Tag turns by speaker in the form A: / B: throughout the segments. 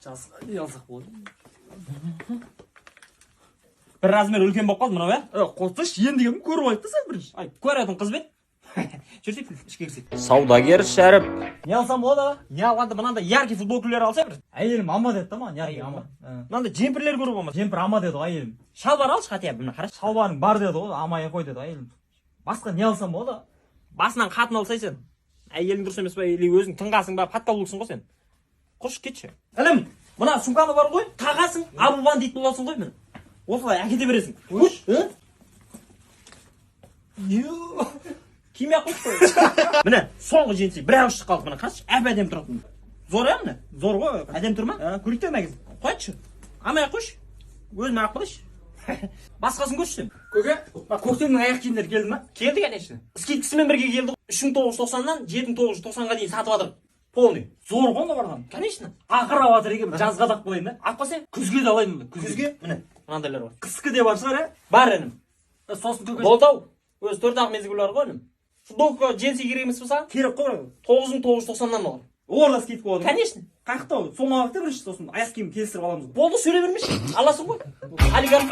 A: Жазға не алсақ болады?
B: Бір размер үлкен болып қалды мынау, ә?
A: Қойсайшы, енді келдім, көріп алайық та сен бірінші.
B: Ай, көретін қыз бе? Жүрсек, ішке кірсек.
C: Саудагер Шәріп.
A: Не алсам болады, аға?
B: Не алғанда, мынандай яркий футболкалар алса бір.
A: Әйелім ама деді да маған, яркий ама.
B: Мынандай джемперлер көріп болмаса.
A: Жемпір ама деді ғой әйелім.
B: Шалбар алшы хотя бы, мына қарашы.
A: Шалбарың бар деді ғой, амай қой деді әйелім. Басқа не алсам болады, аға?
B: Басынан қатын алсай сен. Әйелің дұрыс емес па, или өзің тыңғасың ба, подкаблуксың ғой сен. Құрыш кетші. Інім, мына сумканы бар ғой, тағасың, абубан дейтін боласың ғой міне. Осылай әкете бересің. Қойш, Кимей ақ қойшы қой. Міне, соңғы джинсы бір ақ шыққан қалды, міне қарашы, әп әдемі тұратын. Зор, ә, міне?
A: Зор ғой.
B: Әдемі тұр ма?
A: Көрейік те мәгіз.
B: Қойшы. Амай ақ қойшы. Өзім ақ қойшы. Басқасын көрші сен.
A: Көке, мына көктемнің аяқ киімдері келді ма?
B: Келді, конечно. Скидкасымен бірге келді. 3990-нан 7990-ға дейін сатып жатыр. Полный.
A: Зор ғой мына барған.
B: Конечно.
A: Ақырап жатыр екен, бір жазға да қояйын да.
B: Алып қалсаң,
A: Күзге де алайын мына, күзге.
B: күзге міне мынандайлар бар.
A: Қысқы де бар шығар, ә?
B: Бар, інім.
A: Сосын көке.
B: Болды ау. Өзі төрт ақ мезгіл бар ғой, інім. Футболка, джинсы керек емес пе саған?
A: Керек қой бірақ.
B: 9990-нан олар.
A: Олар да скидка болады.
B: Конечно.
A: Қаяқта ол? Соны алайық та бірінші, сосын аяқ киім келістіріп аламыз.
B: Болды, сөйлей бермеші. Аласың ғой. Олигарх.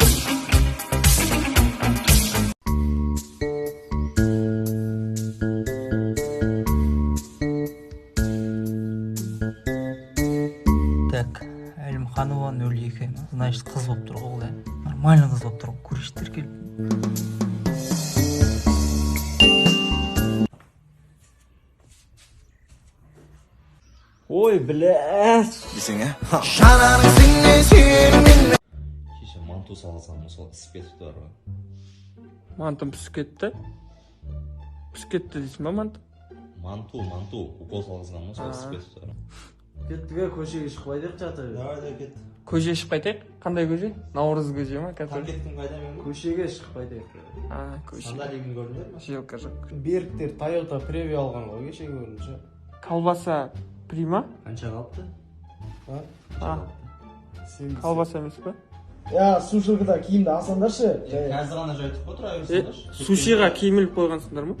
D: Так, Әлімханова 02. Значит, қыз болып тұр ғой ол, ә? Нормально қыз болып тұр ғой. Көрейінші тіркеліп.
B: Ой, блядь.
E: Кеше манту салсам, сол ісіп кетіпті бар ғой.
F: Мантым пісіп кетті. Пісіп кетті дейсің ба, манты?
E: Манту, манту, укол салғызған ғой, сол ісіп кетіпті бар ғой.
G: Кеттік, е, көшеге шығып қайтайық жатыр.
E: Давай да, кет.
F: Көже ішіп қайтайық. Қандай көже? Наурыз көже ма? Который?
E: Кеттің қайда мен?
G: Көшеге шығып қайтайық.
F: А, көше.
E: Сандалигін көрдіңдер ма?
F: Жилка жоқ.
G: Беріктер Тойота Превью алған ғой кеше көрінше.
F: Колбаса прима?
E: Қанша қалыпты?
G: А?
F: А, колбаса емес па?
G: Я сушилкада киімді алсаңдаршы. Жай.
E: Қазір ғана жайттық қой, тұра
F: Е,
E: берсеңдерші.
F: сушиға киім іліп қойғансыңдар ма?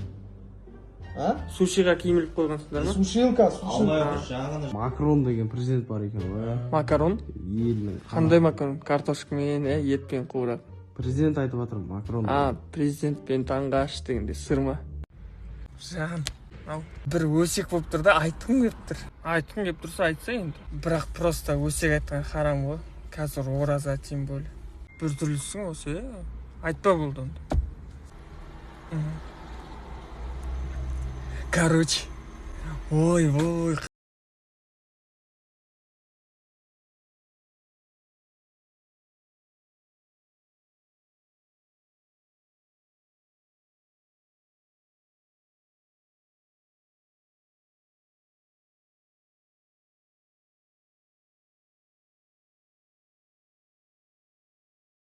G: А?
F: Сушиға киім іліп қойғансыңдар ма?
G: Сушилка, сушилка.
E: Алмай отыршы, жаңа ғана.
G: Макрон деген президент бар екен ғой. Ә?
F: Макарон?
G: Елінің.
F: Қандай макарон? Картошкамен, ә, етпен қуырады.
G: Президент айтып жатыр, Макрон.
F: А, президентпен таңғы аш дегенде сыр ма? Жан, ау. Бір өсек болып тұр да, айтқым келіп тұр. Айтқым келіп тұрса айтса енді. Бірақ просто өсек айтқан харам ғой. Қазір ораза, тем более. Біртүрлісің осы, иә? Айтпа болды онда. Мгм. Короче, ой, ой.